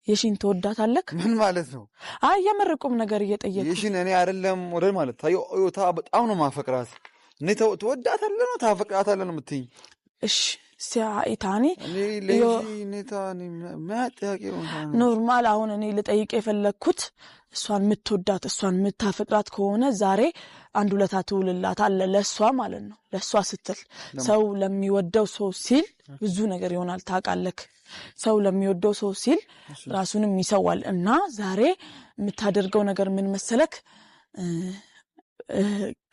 የሺን ትወዳታለህ? ምን ማለት ነው? አይ የምር ቁም ነገር እየጠየቅኩ። የሺን እኔ አይደለም ወደ ማለት ታዮ በጣም ነው ማፈቅራት። እኔ ትወዳታለህ ነው ታፈቅራታለህ ነው የምትይኝ? እሺ ሲያኢታኒ normal። አሁን እኔ ልጠይቅ የፈለግኩት እሷን የምትወዳት እሷን የምታፈቅራት ከሆነ ዛሬ አንድ ውለታ ትውልላት አለ ለእሷ ማለት ነው። ለእሷ ስትል ሰው ለሚወደው ሰው ሲል ብዙ ነገር ይሆናል ታውቃለህ። ሰው ለሚወደው ሰው ሲል ራሱንም ይሰዋል። እና ዛሬ የምታደርገው ነገር ምን መሰለክ?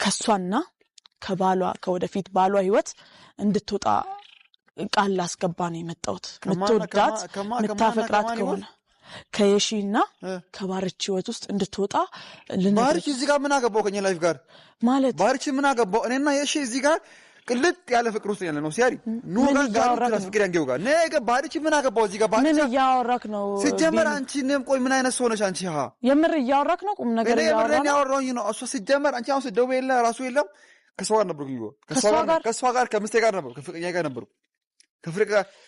ከእሷና ከባሏ ከወደፊት ባሏ ህይወት እንድትወጣ ቃል ላስገባ ነው የመጣሁት። ምትወዳት ምታፈቅራት ከሆነ ከየሺና ከባርች ህይወት ውስጥ እንድትወጣ። ባርች እዚህ ጋር ምን አገባው? ከኛ life ጋር ማለት ባርች ምን አገባው? እኔና የሺ እዚህ ጋር ቅልጥ ያለ ፍቅር ውስጥ ያለ ነው። ሲያሪ ኑ ጋር ጋር ፍቅር ያንገው ጋር ነገ ባርች ምን አገባው እዚህ ጋር? ባርች ምን እያወራክ ነው? ሲጀመር አንቺ እኔም ቆይ ምን አይነት ሰው ነሽ አንቺ? ሀ የምር እያወራክ ነው? ቁም ነገር እያወራክ ነው? ያወራሁኝ ነው። እሷ ሲጀመር አንቺ አሁን ስትደውይ የለ ራሱ የለም ከሷ ጋር ነበርኩኝ። ከሷ ጋር ከምስቴ ጋር ነበርኩ፣ ከፍቅረኛ ጋር ነበርኩ፣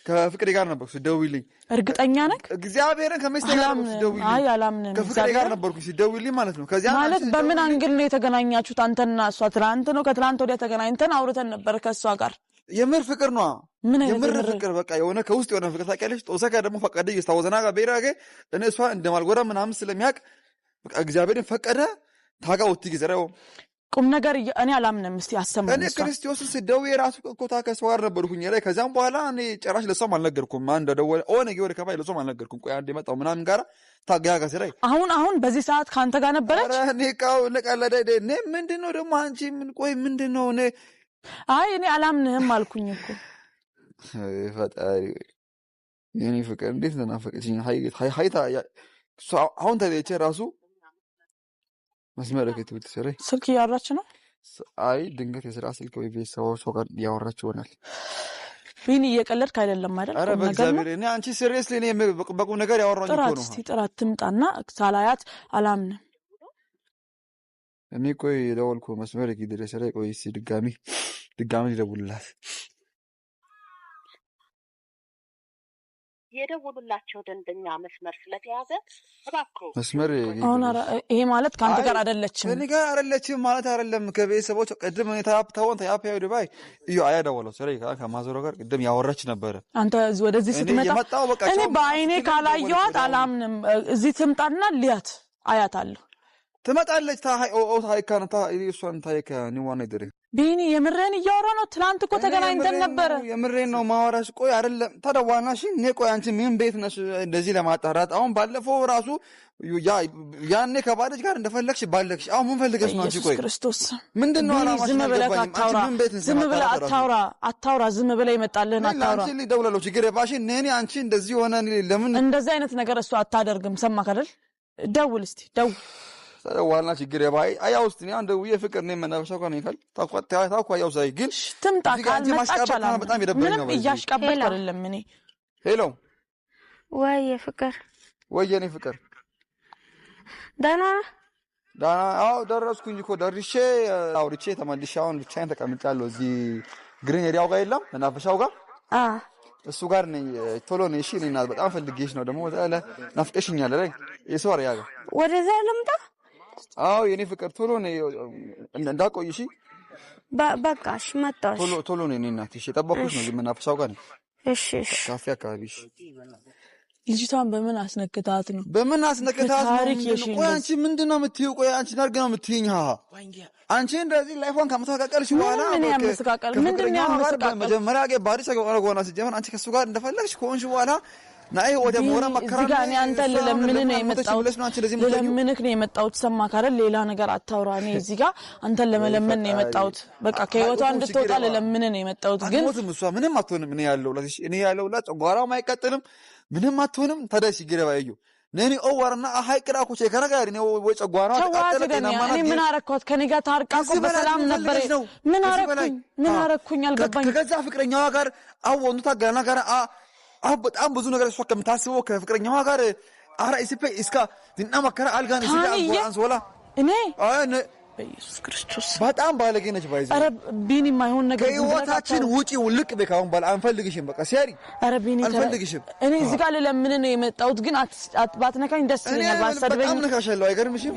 ከፍቅሬ ጋር ነበርኩ ሲደውይልኝ። እርግጠኛ ነህ? እግዚአብሔርን ከሚስቴ ጋር ነበርኩ ሲደውይልኝ። አይ አላምንም። ከፍቅሬ ጋር ነበርኩ ሲደውይልኝ ማለት ነው። ከዚያ ማለት በምን angle ነው የተገናኛችሁት አንተና እሷ? ትናንት ነው ከትናንት ወዲያ ተገናኝተን አውርተን ነበር ከእሷ ጋር። የምር ፍቅር ነው። ምን አይነት የምር ፍቅር? በቃ የሆነ ከውስጥ የሆነ ፍቅር ታውቂያለሽ። ጦሰካ ደግሞ ፈቀደ እየስታወዘና ጋር ቤራገ እኔ እሷ እንደማልጎዳ ምናምን ስለሚያውቅ በቃ እግዚአብሔርን ፈቀደ ታጋ ወቲ ጊዜው ቁም ነገር እኔ አላምንም። እስቲ አሰማኝ። እኔ ክርስቶስን ስደውይ የራሱ እኮ ከእሷ ጋር ነበርኩኝ ላይ። ከዚያም በኋላ እኔ ጭራሽ ለሷም አልነገርኩም። ማን እንደደወለ ኦነ ወደ ከባይ ለሷም አልነገርኩም። ቆይ አንድ የመጣው ምናምን ጋር ታጋያ ጋር ሲላይ አሁን በዚህ ሰዓት ከአንተ ጋር ነበረች። ኧረ እኔ ቃው ለቀለደ እኔ ምንድነው ደግሞ አንቺ ምን ቆይ ምንድነው? እኔ አይ እኔ አላምንህም አልኩኝ እኮ። ፈጣሪ የኔ ፍቅር እንዴት እንደናፈቀችኝ ሀይታ አሁን ተለይቼ ራሱ መስመር ከተሰረ ስልክ እያወራች ነው። አይ ድንገት የስራ ስልክ ወይ ቤተሰቦቿ ጋር እያወራች ይሆናል። ቢኒ እየቀለድክ አይደለም አይደል? ኧረ በእግዚአብሔር እኔ አንቺ seriously እኔ በቁም ነገር ያወራኝ እኮ ጥራት ነው። እስቲ ጥራት ትምጣና ሳላያት አላምንም። እኔ ቆይ የደወልኩ መስመር ይደረሰ ላይ ቆይ እስኪ ድጋሚ ድጋሚ ልደውልላት። የደወሉላቸው ደንበኛ መስመር ስለተያዘ እባክዎ መስመር አሁን ይሄ ማለት ከአንተ ጋር አይደለችም። ከእኔ ጋር አይደለችም ማለት አይደለም። ከቤተሰቦች ቅድም እኔ ታውን ታያፕ ያው ዱባይ እዩ አያ ደወለው ሰሪ ከማዘሮ ጋር ቅድም ያወራች ነበረ። አንተ ወደዚህ እኔ ስትመጣ የመጣው በቃ እኔ ቻው በአይኔ ስትለኝ ካላየኋት ደወልኩ። አላምንም። እዚህ ትምጣና ልያት አያታለሁ። ትመጣለች። ታ ሃይ ኦ ታይ ካን ታ እሷን ታይ ካን ዋና ይደረ ቢኒ የምርህን እያወራ ነው? ትናንት እኮ ተገናኝተን ነበረ። የምሬን ነው ማወራሽ። ቆይ አይደለም ታዲያ ዋናሽ እኔ ቆይ አንቺ ምን ቤት ነሽ እንደዚህ ለማጣራት? አሁን ባለፈው ራሱ ያኔ ከባለች ጋር እንደፈለግሽ ባለግሽ። አሁን ምን ፈልገሽ ነው አንቺ? ኢየሱስ ቆይ ክርስቶስ ምንድን ነው ቢኒ አላማሽ? ዝም ብለህ አልገባኝም። አንቺ አታውራ። ምን ቤት ነሽ ዝም ብለህ ለማጣራት ራሱ? አታውራ፣ አታውራ። ዝም ብለህ ይመጣልህን እኔ አታውራ። ለአንቺ ልደውላለሁ ችግር የባሽ እኔ አንቺ እንደዚህ ሆነ እኔ ለምን እንደዚህ አይነት ነገር እሷ አታደርግም። ሰማህ አይደል? ደውል እስቲ ደውል። ታዲያ ዋና ችግር የባይ አያ ውስጥ እኔ አንድ ውዬ ፍቅር እኔ መናፈሻ እኮ ነኝ ካል ታኳ ታኳ ያው ሳይ ግን ትምጣ። እዚህ ጋር አንቺ ካልመጣች ማሽቃበጥ አላምንም። በጣም የደበረኝ ምንም ነው። በዚህ እያሽቃበጥክ hello። አይደለም። እኔ hello ወይ ፍቅር ወይ የኔ ፍቅር ደህና ነህ? ደህና? አዎ ደረስኩኝ እኮ ደርሼ አውርቼ ተመልሼ አሁን ብቻዬን ተቀምጫለሁ። እዚህ green area ው ጋር የለም መናፈሻው ጋር አ እሱ ጋር ነኝ። ቶሎ ነኝ። እሺ እኔ እናት በጣም ፈልጌሽ ነው ደግሞ ናፍቀሽኛል። ላይ የሰው ያ ጋር ወደዛ ልምጣ? አዎ የኔ ፍቅር ቶሎ ነኝ፣ እንዳቆይ። እሺ በቃ እሺ፣ መጣሁ። ቶሎ ቶሎ ነኝ እኔ እናት። እሺ የጠበኩሽ ነው። እዚህ መናፈሻው ጋር ነኝ፣ እሺ እሺ። ካፌ አካባቢ። እሺ ልጅቷን በምን አስነክታት ነው? በምን አስነክታት ነው? በታሪክ ምንድን ነው? የሺ ቆይ አንቺ ምንድን ነው የምትይው? ቆይ አንቺ ናርግ ነው የምትይኝ? ሀ አንቺ እንደዚህ life ፏን ካመሰቃቀልሽ በኋላ ምን ያመሰቃቀል? ምንድን ነው ከፍቅረኛዋ ጋር ያመሰቃቀል? መጀመሪያ ባሪስ ጎና ሲጀመር አንቺ ከሱ ጋር እንደፈለግሽ ከሆንሽ በኋላ ናይ ወደ ሞራ መከራ እዚህ ጋር እኔ አንተን ልለምንህ ነው የመጣሁት። ልለምንህ ነው የመጣሁት። ሰማህ አይደል? ሌላ ነገር አታውራ። እኔ እዚህ ጋር አንተን ለመለመን ነው የመጣሁት። በቃ ከህይወቷ እንድትወጣ ልለምንህ ነው የመጣሁት። ግን አትሞትም፣ እሷ ምንም አትሆንም። እኔ ያለሁላት እኔ ያለሁላት ጨጓራውም አይቀጥልም፣ ምንም አትሆንም። ታዲያ ሲገረባ እዩ ነኒ ኦወርና አሃይ ቅራኩ ከነጋሪ ነው ወይ ጨጓራዋ ተዋት። ተቃጠለ። ደኔ ጤናማ እኔ ናት። ምን አረኳት? ከኔ ጋር ታርቃ እኮ ከዚህ በላይ በሰላም ምን ነበር። ፈልገሽ ነው? ምን ከዚህ በላይ? አረኩኝ? ምን አረኩኝ? አልገባኝም። ከገዛ ፍቅረኛዋ ጋር አወንቱ ታገና ጋር አ በጣም ብዙ ነገር እሷ ከምታስበው ከፍቅረኛዋ ጋር አራ ኢስፔ እስካ ዝና መከራ አልጋን ታንዬ አንሶላ እኔ አይ በኢየሱስ ክርስቶስ በጣም ባለጌ ነች። ባይዘ ኧረ ቢኒ የማይሆን ነገር ዝም ብለህ ከህይወታችን አታውራ። ውጪ ውልቅ በይ። ካሁን በኋላ አንፈልግሽም። በቃ ሲያሪ ኧረ ቢኒ አንፈልግሽም። እኔ እዚህ ጋር ልለምን ነው የመጣሁት፣ ግን ባትነካኝ ደስ እኔ ይለኛል። ባትሰድበኝ በጣም ነካሻለሁ። አይገርምሽም?